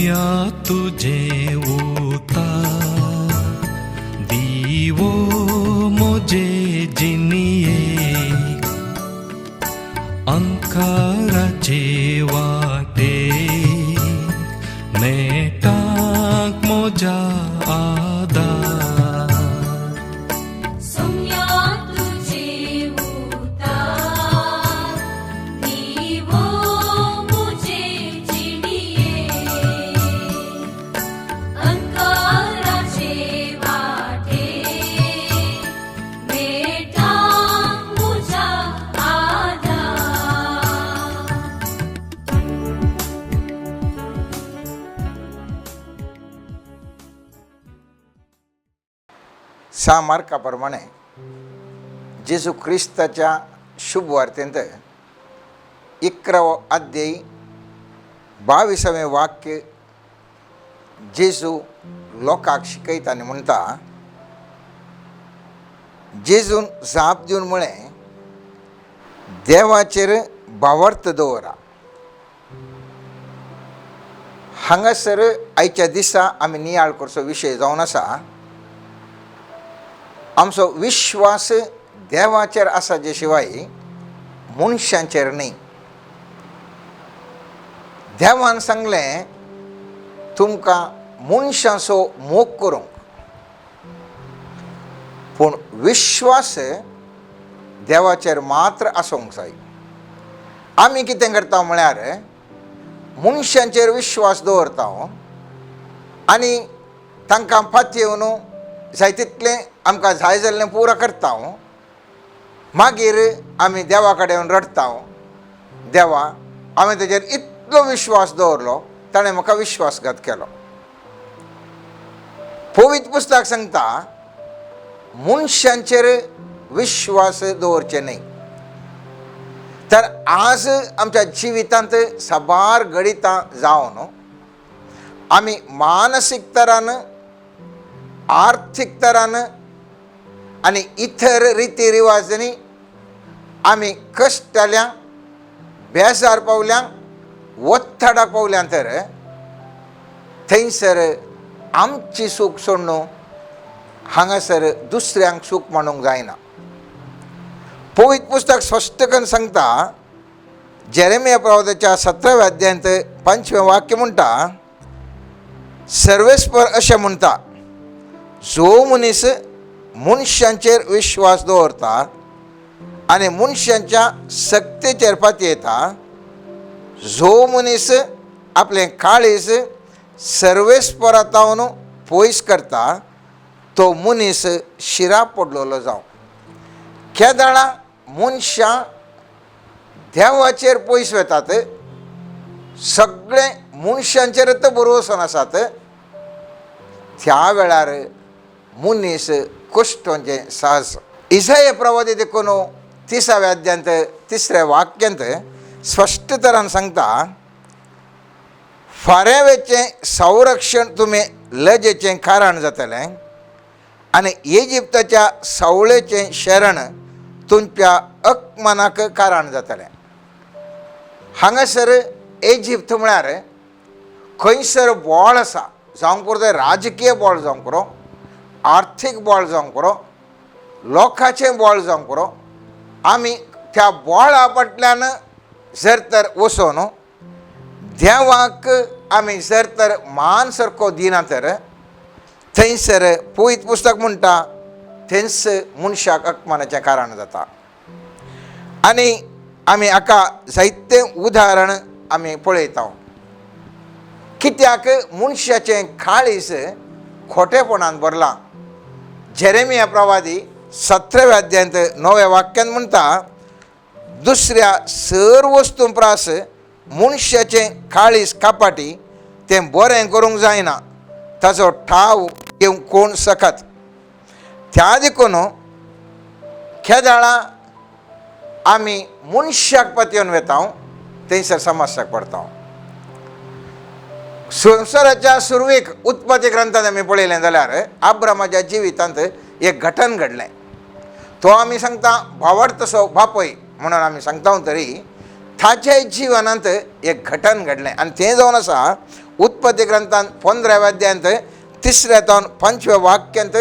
सोम्या तुजें उतार दिवो म्हजे जिणयेक अंकाराचे वाटे नेटाक म्हज्या आदार. सोम्या तुजे उतार दिवो मुझे जिणये अंकाराचे वाटे मेटाक मुझा आदार. सा मार्का प्रमाणे जेजू क्रिस्ताच्या शुभ वार्तेंत 11वो अध्याय 22वें वाक्य जेजू लोकांक शिकयता आनी म्हणटा, जेजून जाप दिवन म्हळें, देवाचेर भावार्थ दवरा. हांगासर आयच्या दिसा आमी नियाळ करचो विशय जावन आसा, आमचो विश्वास देवाचेर आसा जे शिवाय मनशांचेर न्ही. देवान सांगलें तुमकां मनशांचो मोग करूंक, पूण विश्वास देवाचेर मात्र आसूंक जाय. आमी कितें करता म्हळ्यार मनशांचेर विश्वास दवरता आनी तांकां पातयेवन जाय तितलें आमकां जाय जाल्लें पुरो करता. मागीर आमी देवा कडेन रडटा, देवा हांवें तेजेर इतलो विश्वास दवरलो, ताणें म्हाका विश्वासघात केलो. पवित्र पुस्तक सांगता मनशांचेर विश्वास दवरचे न्हय. तर आज आमच्या जिवितांत साबार घडितां जावन आमी मानसीक तरान, आर्थीक तरान आनी इतर रिती रिवाजांनी आमी कश्टल्या, बेजार पावल्या, ओत्ताडाक पावल्या. तर थंयसर आमची सूख सोडून हांगासर दुसऱ्यांक सूख मानूंक जायना. पवित्र पुस्तक स्पश्ट करून सांगता, जेरेमिया प्रवादाच्या 17व्या अध्यायांत 5वें वाक्य म्हणटा, सर्वेस्पर अशें म्हणटा, जो मनीस मनशांचेर विश्वास दवरता आनी मनशांच्या सक्तेचेर पातयेता, जो मनीस आपलें काळीज सर्वेस्परातावन पयस करता, तो मनीस शिरा पडलेलो जावं. केदाळा मनशां देवाचेर पयस वतात, सगळे मनशांचेरच भरवंसो आसात, त्या वेळार मनीस कश्टांचें साहस. इसाय प्रवादी देखून 30व्या अध्यायांत 3ऱ्या वाक्यांत स्पश्ट तरान सांगता, फाऱ्यावेचें संरक्षण तुमी लजेचें कारण जातलें आनी इजिप्ताच्या सावळेचें शरण तुमच्या अपमानाक कारण जातलें. हांगासर इजिप्त म्हळ्यार खंयसर बळ आसा, जावंक पुरो तें राजकीय बळ जावंक पुरो, आर्थीक बळ जावंक पुरो, लोकांचें बळ जावंक पुरो, आमी त्या बळा फाटल्यान जर तर वचून देवाक आमी जर तर मान सारको दिना तर थंयसर पवित्र पुस्तक म्हणटा थंयच मनशाक अपमानाचें कारण जाता. आनी आमी हाका जायतें उदाहरण आमी पळयता. कित्याक मनशाचें काळीज खोटेपणान भरलां. जेरेमिया प्रवादी 17व्या अध्यायांत 9व्या वाक्यान म्हणटा, दुसऱ्या सर वस्तूं प्रास मनशाचें काळीज कापाटी, तें बरें करूंक जायना, ताचो ठाव घेवंक कोण शकत. त्या देखून केदाळा आमी मनशाक पातयेवन वेता, थंयसर समस्याक पडटा. संवसाराच्या सुरवेक उत्पत्ती ग्रंथांत आमी पळयलें जाल्यार आब्रामाच्या जिवितांत एक घटन घडलें. तो आमी सांगता भावार्थसो बापय म्हणून आमी सांगता तरी ताच्या जिवनांत एक घटन घडलें आनी तें जावन आसा उत्पत्ती ग्रंथान 15व्या अध्यायांत 3ऱ्या तावन 5व्या वाक्यांत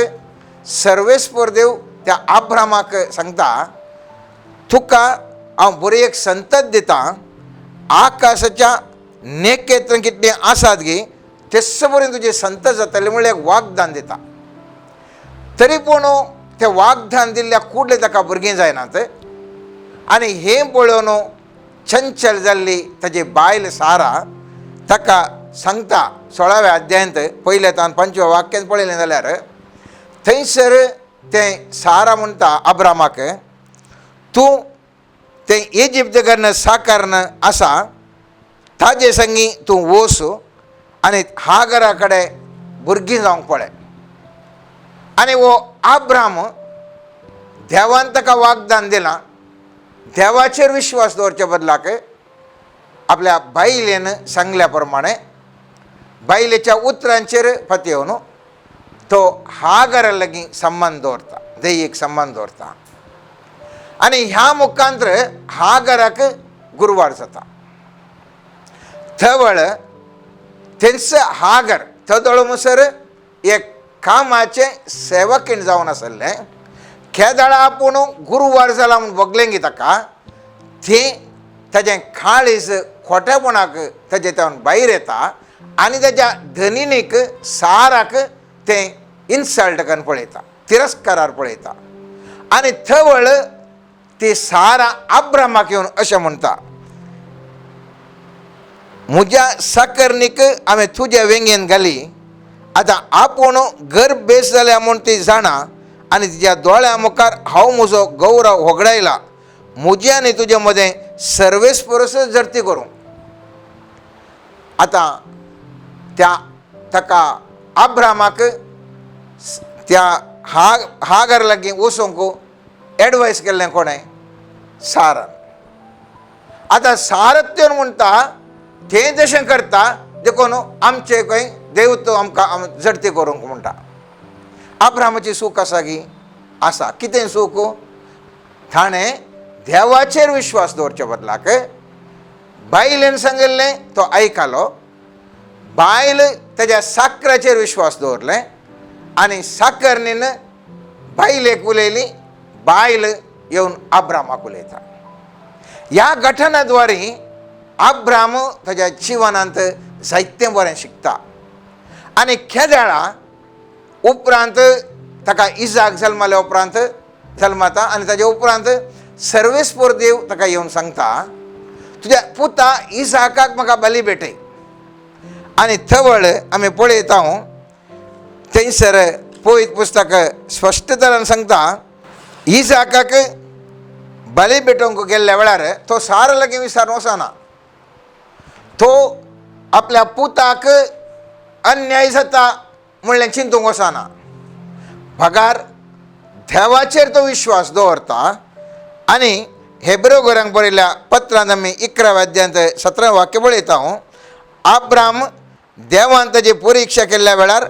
सर्वेस्पर देव त्या आब्रामाक सांगता, तुका हांव बरी एक संतत दिता, आकाशाच्या नेकेत्र कितलीं आसात गी तेच बरें तुजें संतत जातलें म्हणल्यार एक वागदान दिता. तरी पूण तें वागदान दिल्ल्या कुडले ताका भुरगीं जायनात आनी हें पळोवन चंचल जाल्ली ताजी बायल सारा ताका सांगता. 16व्या अध्यायांत 1ल्या तावन 5व्या वाक्यांत पळयलें जाल्यार थंयसर तें सारा म्हणटा आब्रामाक, तूं तें इजिप्त कन्न साकारण आसा ताजे संगी तूं वोस आनी हागरा कडेन भुरगीं जावंक पळय. आनी हो आब्राम देवान ताका वागदान दिलां, देवाचेर विश्वास दवरच्या बदलाक आपल्या बायलेन सांगल्या प्रमाणे बायलेच्या उतरांचेर पतयेवन तो हागरा लागीं संबंद दवरता, दैहीक संबंद दवरता आनी ह्या मुखांत्र हागराक गुरवार जाता. थवळ तेंच हागर थदळ म्हणसर एक कामाचें सेवकीण जावन आसलें. केदळा आपूण गुरवार जाला म्हूण भोगलें गी ताका थंय ताजें काळीज खोटेपणाक ताजे तावन भायर येता आनी ताज्या धनिनीक साराक तें इन्सल्ट करून पळयता, तिरस्कारार पळयता आनी थवळ ती सारा आब्रामाक येवन अशें म्हणटा, म्हज्या साकरणीक हांवें तुज्या वेंगेन घाली, आतां आपूण गर्भेस जाल्या म्हूण ती जाणा आनी तिज्या दोळ्या मुखार हांव म्हजो गौरव होगडायला, म्हजे आनी तुजे मदें सर्वेस परस जर्ती करूं. आतां त्या ताका आब्रामाक त्या हागर लागीं वचूंक एडवायस केल्लें कोणें? सारान. आतां सारत येवन म्हणटा तें तशें करता देखून आमचे खंय देव तो आमकां जडती करूंक म्हणटा. आब्रामाची सूख आसा गी? आसा. कितें सूख? ताणें देवाचेर विश्वास दवरच्या बदलाक बायलेन सांगिल्लें तो आयकलो, बायल ताज्या साकराचेर विश्वास दवरलें आनी साकरणीन बायलेक उलयली, बायल येवन आब्रामाक उलयता. ह्या घटनाद्वारे आब्राम ताज्या जिवनांत जायतें बरें शिकता आनी केदळा उपरांत ताका इजाक जल्माल्या उपरांत जल्माता आनी ताज्या उपरांत सर्वेस्पर देव ताका येवन सांगता, तुज्या पुता इजाकाक म्हाका बली भेटय. आनी थवळ आमी पळयता थंयसर पवित्र पुस्तक स्पश्ट तरान सांगता, इजाकाक बली भेटोवंक गेल्ल्या वेळार तो सारा लागीं विचारून वचना, तो आपल्या पुताक अन्याय जाता म्हणलें चिंतूंक वचना, बगार देवाचेर तो विश्वास दवरता. आनी हेब्रो घरांक बरयल्ल्या पत्रांत आमी 11व्या अध्यायांत 17 वाक्य पळयता, आब्राम देवान ताजी परिक्षा केल्ल्या वेळार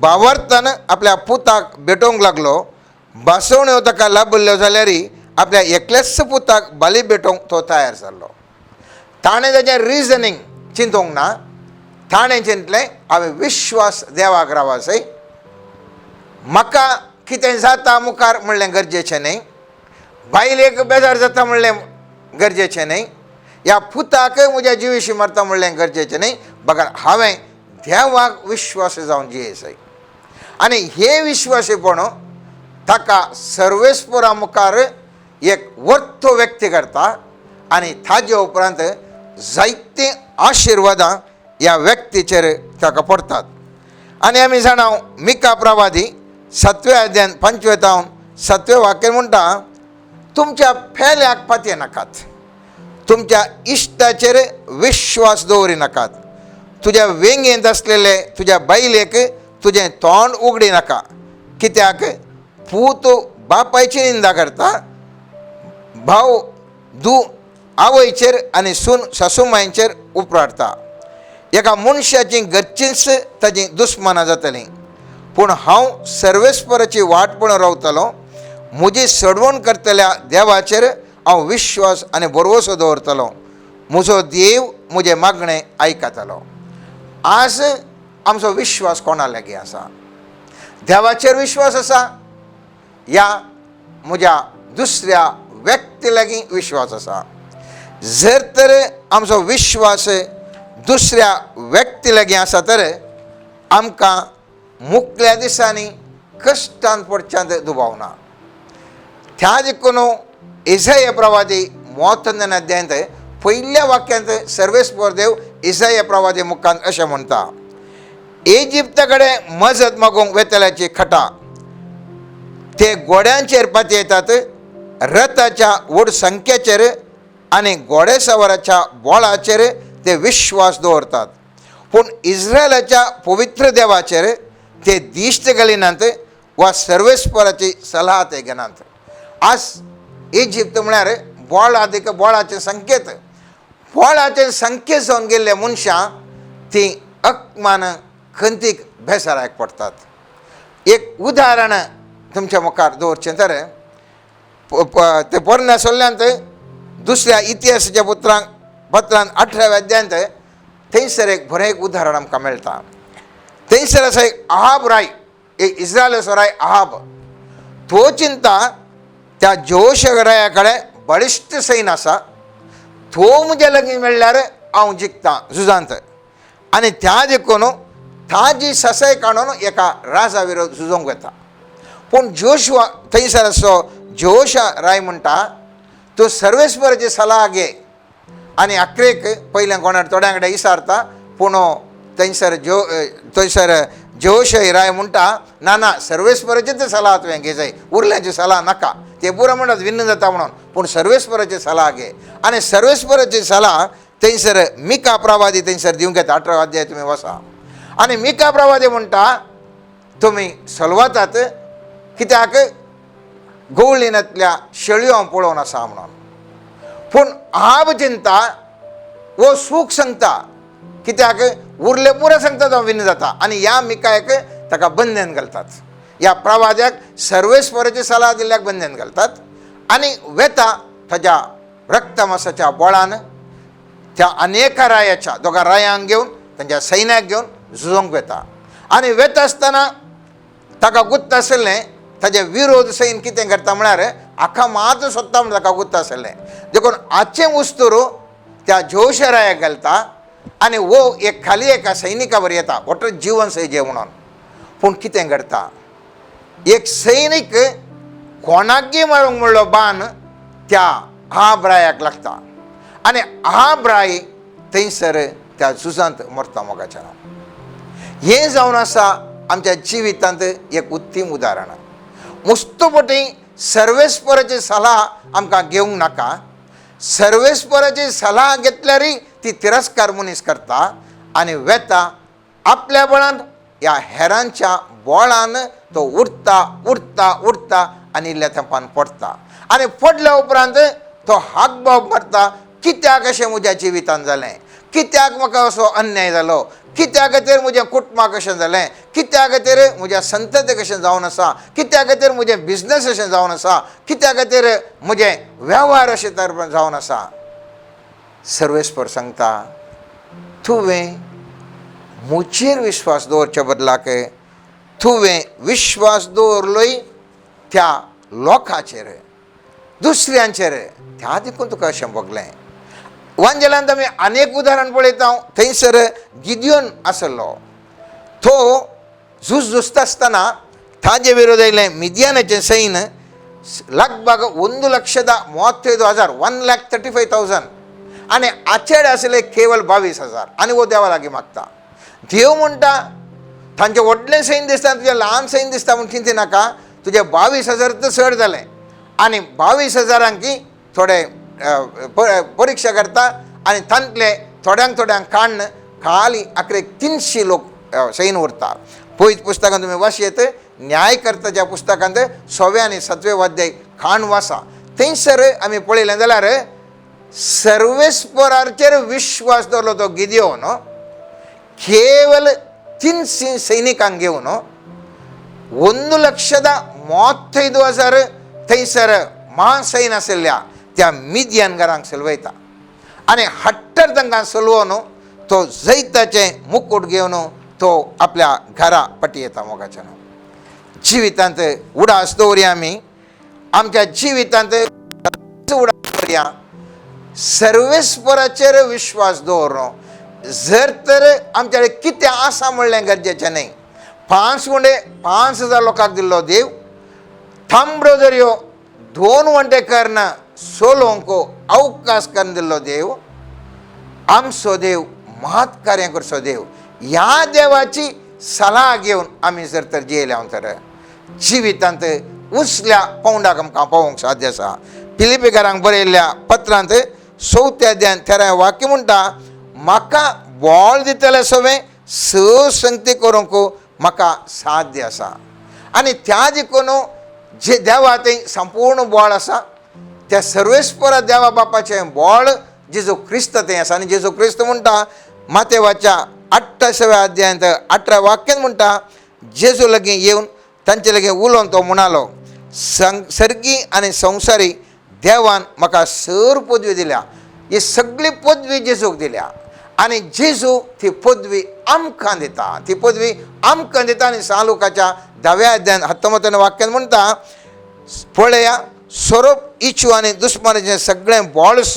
बावर्तान आपल्या पुताक भेटोवंक लागलो, बासवण्यो ताका लाभिल्ल्यो जाल्यार आपल्या एकल्याच पुताक बली भेटोवंक तो तयार जाल्लो. ताणें ताजें रिजनींग चिंतूंक ना, ताणें चिंतलें हांवें विश्वास देवाक रावासय, म्हाका कितें जाता मुखार म्हणलें गरजेचें न्हय, बायलेक बेजार जाता म्हणलें गरजेचें न्हय, ह्या पुताक म्हज्या जिविशी मरता म्हणलें गरजेचें न्हय, बगर हांवें देवाक विश्वास जावन जियेसय. आनी हे विश्वासीपण ताका सर्वेस्परा मुखार एक वर्थो व्यक्त करता आनी ताजे उपरांत जायतीं आशिर्वादां ह्या व्यक्तीचेर ताका पडटात. आनी आमी जाणा मिका प्रवादी 7व्या अध्यायान 5व्या तावन 7व्या वाक्य म्हणटा, तुमच्या पेल्याक पातये नाकात, तुमच्या इश्टाचेर विश्वास दवरी नाकात, तुज्या वेंगेंत आसलेले तुज्या बायलेक तुजें तोंड उगडी नाका, कित्याक पूत बापायची निंदा करता, भाव दू आवयचेर आनी सून सासूमांयचेर उपराटता. एका मनशाची गच्चीच ताजी दुस्मानां जातलीं, पूण हांव सर्वेस्पराची वाट पळोवन रावतलो, म्हजी सडवण करतल्या देवाचेर हांव विश्वास आनी भरवसो दवरतलो, म्हजो देव म्हजें मागणें आयकतलो. आज आमचो विश्वास कोणा लागीं आसा? देवाचेर विश्वास आसा या म्हज्या दुसऱ्या व्यक्ती लागीं विश्वास आसा? जर तर आमचो विश्वास दुसऱ्या व्यक्ती लागीं आसा तर आमकां मुकल्या दिसांनी कश्टान पडच्यांत दुबाव ना. त्या देखून इसाया प्रवादी 39 अध्यायांत पयल्या वाक्यांत सर्वेस्पर देव इसाया प्रवादी मुखान अशें म्हणटा, इजिप्ता कडेन मजत मागूंक वेतल्याची खटा, ते घोड्यांचेर पातयेतात, रथाच्या व्हड संख्याचेर आनी घोडेसवाराच्या बोळाचेर ते विश्वास दवरतात, पूण इस्रायलाच्या पवित्र देवाचेर ते दिश्ट घालिनात वा सर्वेस्पराची सलाह ते घेनात. आज इजिप्त म्हळ्यार बोळादीक बोळाचे संकेत, बोळाचे संकेत जावन गेल्ले मनशां ती अपमान खंतीक बेसाराक पडटात. एक उदाहरण तुमच्या मुखार दवरचें तर ते पोरण्या सोल्ल्यांत दुसऱ्या इतिहासाच्या पत्रान 18व्या अध्यायांत थंयसर एक बरें एक उदाहरण आमकां मेळटा. थंयसर आसा एक आहाब राय, एक इस्रायलाचो राय आहाब. तो चिंता त्या जोश राया कडेन बळिश्ट सैन आसा, तो म्हज्या लागीं मेळ्ळ्यार हांव जिखतां झुजांत, आनी त्या देखून ताजी ससाय काडून एका राजा विरोध झुजोवंक वता. पूण जोशुआ थंयसर आसो जोशा राय म्हणटा, तूं सर्वेस्पराची सलाह घे, आनी अकरेक पयलें कोणा थोड्यां कडेन विचारता, पूण थंयसर थंयसर जोश राय म्हणटा, ना ना सर्वेस्पराचीच सलाह तुवें घे जाय, उरल्याची सलाह नाका. ते पुरो म्हणटात विन्न जाता म्हणून, पूण सर्वेस्पराची सलाह घे. आनी सर्वेस्पराची सलाह थंयसर मिका प्रवादी थंयसर दिवंक येता. 18 अध्याय तुमी वसा. आनी मिका प्रवादी म्हणटा, तुमी सलवातात कित्याक गवळीनांतल्या शेळयो हांव पळोवन आसा म्हणून. पूण आब चिंता वो सूख सांगता, कित्याक उरले पुरो सांगता तो विन्न जाता. आनी ह्या मिकायक ताका बंधन घालतात, ह्या प्रवाद्याक सर्वेस्पराची सलाह दिल्ल्याक बंधन घालतात, आनी वेता ताज्या रक्तमासाच्या बोळान त्या अनेका रायाच्या दोगां रायांक घेवन तांच्या सैन्याक घेवन झुजोंक वेता. आनी वेता आसतना ताका गुत्त आशिल्लें ताजे विरोध सैन कितें करता म्हळ्यार आखा मात सोदता म्हण ताका गुत्त आशिल्लें. देखून आचें वस्तूर त्या जोशरायाक घालता आनी वो एक खाली एका सैनिका बरी येता वटर जिवन सैजे म्हणून. पूण कितें घडटा, एक सैनीक कोणाकय मारूंक म्हणलो बाण त्या आहाब रायाक लागता आनी आहाब राय थंयसर त्या झुजांत मरता. मोगाच्या हें जावन आसा आमच्या जिवितांत एक उत्तीम उदाहरण. मुस्तपटी सर्वेस्पराची सलाह आमकां घेवंक नाका. सर्वेस्पराची सलाह घेतल्यारय ती तिरस्कार मनीस करता आनी वेता आपल्या बळान ह्या हेरांच्या बोळान तो उरता उरता उरता आनी इल्ल्या तेंपान पडटा. आनी पडल्या उपरांत तो हाकबाब मारता, कित्याक अशें म्हज्या जिवितान जालें, कित्याक म्हाका असो अन्याय जालो, कित्या खातीर म्हजें कुटुंबाक अशें जालें, कित्या खातीर म्हज्या संतती कशें जावन आसा, कित्या खातीर म्हजें बिजनस अशें जावन आसा, कित्या खातीर म्हजें वेव्हार अशें तर जावन आसा. सर्वेस्पर सांगता, तुवें म्हजेर विश्वास दवरच्या बदलाक तुवें विश्वास दवरलोय त्या लोकांचेर, दुसऱ्यांचेर, त्या देखून तुका अशें भोगलें. वांजेलांत आमी अनेक उदाहरण पळयता. थंयसर गिदियोन आसलो, तो झूज झुजता आसतना ताजे विरोध आयलें मिदियानाचें सैन्य लगभग 1,35,000, 1,35,000, आनी आचेड आसले केवल 22,000. आनी हो देवा लागीं मागता. देव म्हणटा तांचें व्हडलें सैन्य दिसता, तुजें ल्हान सैन्य दिसता म्हूण चिंती नाका, तुजें 22,000 तर चड जालें. आनी 22,000 थोडे परिक्षा करता आनी तांतले थोड्यांक थोड्यांक काडून खाली आखरे 300 लोक सैन उरता. पयत पुस्तकांत तुमी वाचयत न्यायकर्ताच्या पुस्तकांत 6वे आनी 7वे अध्याय खाण वासा. थंयसर आमी पळयलें जाल्यार सर्वेस्पराचेर विश्वास दवरलो तो गिदियोन केवल 300 सैनिकांक घेवन 1,35,000 थंयसर महासैन आशिल्ल्या त्या मिदियनगरांक सलवयता आनी हट्टर तांकां सलवोन तो जैताचें मुकूट घेवन तो आपल्या घरा पटी येता. मोगाच्यान जिवितांत उडास दवरया, आमी आमच्या जिवितांत उडास दवरया, सर्वेस्पराचेर विश्वास दवरलो. जर तर आमच्या कडेन कितें आसा म्हणलें गरजेचें न्हय. 5 उंडे 5000 लोकांक दिल्लो देव तांबडो दर्यो 2 वंटे कर्ण सोलोवंक अवकाश करून दिल्लो देव आमचो देव, महत् कार्यां करचो देव. ह्या देवाची सलाह घेवन आमी जर तर जियेल्या तर जिवितांत उंचल्या पावंडाक आमकां पावोवंक साध्य आसा. फिलिपीकारांक बरयल्ल्या पत्रांत 4थ्या अध्यायान 13 वाक्य म्हणटा, म्हाका बोळ दितले सगळें स संगती करूंक म्हाका साध्य आसा. आनी त्या देखून जे देवा थंय संपूर्ण बोळ आसा, त्या सर्वेस्परा देवा बापाचें बोळ जेजू क्रिस्त थंय आसा. आनी जेजू क्रिस्त म्हणटा मातेवाच्या 28व्या अध्यायांत 18 वाक्यान म्हणटा, जेजू लागीं येवन तांचे लागीं उलोवन तो म्हणालो, सर्गी आनी संवसारी देवान म्हाका सर पदवी दिल्या. ही सगळी पदवी जेजूक दिल्या आनी जेजू ती पदवी आमकां दिता, ती पदवी आमकां दिता. आनी सालुकाच्या 10व्या अध्यायान 19 वाक्यान म्हणटा, पळया सोरोप इच्छू आनी दुस्मानाचें सगळें बोळस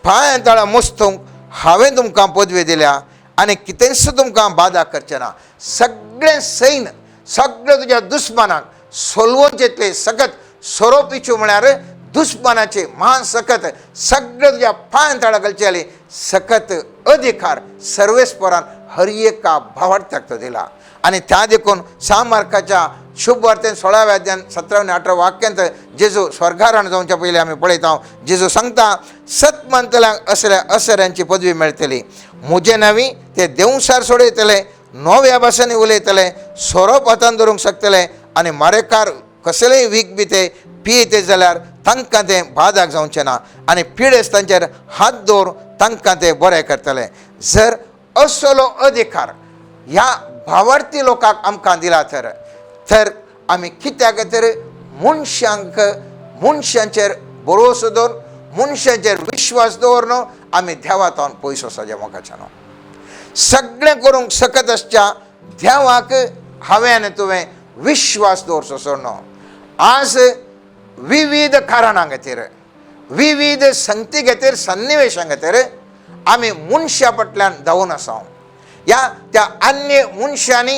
पांयां तळा मोस्तूंक हांवें तुमकां पदवी दिल्या आनी कितेंच तुमकां बादा करचें ना. सगळें सैन सगळें तुज्या दुस्मानाक सोलवून येतले सकत. सोरोप इच्छू म्हळ्यार दुस्मानाचे महान सकत सगळें तुज्या पांयां तळा घालचेले सकत अधिकार सर्वेस्परान हर एका भावार्थ्याक तो दिला. आनी त्या देखून सामार्काच्या शुभ वार्तेन 16व्या अध्यायान 17 आनी 18 वाक्यांत जेजू स्वर्गारण जावच्या पयलीं आमी पळयता, जेजू सांगता, सत मानतल्यांक असल्या असऱ्यांची पदवी मेळटली. म्हजे नांवी ते देंवसार सोडयतले, नव्या भाशेंनी उलयतले, सोरोप हातान धरूंक शकतले आनी मारेकार कसलेय वीख बी ते पियेते जाल्यार तांकां तें बादाक जावचें ना आनी पिडेस्त तांचेर हात दवरून तांकां ते बरें करतले. जर असलो अधिकार ह्या भावार्थी लोकांक आमकां दिला तर तर आमी कित्याक तर मनशांक मनशांचेर भरोसो दवरून मनशांचेर विश्वास दवरून आमी देवा तावन पयस वचपाचें मोगाच्यान. सगळें करूंक शकत आसच्या देवाक हांवें आनी तुवें विश्वास दवरचो सोडनो. आज विविध कारणां खातीर, विविध संगती खातीर, सन्निवेशां खातीर आमी मनशा फाटल्यान धांवून आसा. ह्या त्या अन्य मनशांनी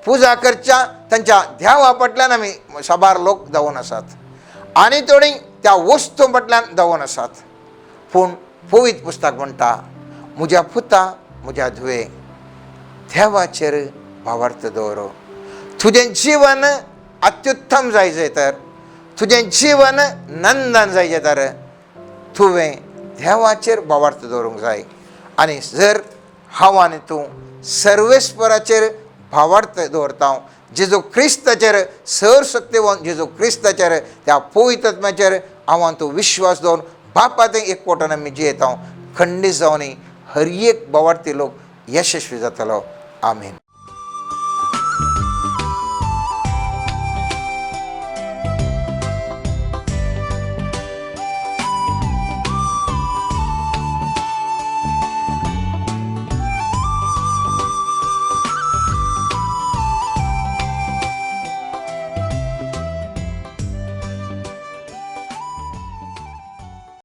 पुजा करच्या तांच्या देवा फाटल्यान आमी साबार लोक धांवून आसात आनी थोडीं त्या वस्तू फाटल्यान धांवून आसात. पूण पवित्र पुस्तक म्हणटा, म्हज्या पुता म्हज्या धुवे, देवाचेर भावार्थ दवर. तुजें जीवन अत्युत्तम जायचें तर, तुजें जीवन नंदन जायचें तर तुवें देवाचेर भावार्थ दवरूंक जाय. आनी जर हांव आनी तूं सर्वेस्पराचेर भावार्थ दवरता, जेजू क्रिस्ताचेर सर शक्तिवन जेजू क्रिस्ताचेर त्या पवित्र आत्म्याचेर हांव आनी तूं विश्वास दवरून बापा थंय एकवटान आमी जियेता, खंडीत जावन हर एक भावार्थी लोक यशस्वी जातलो. आमीन.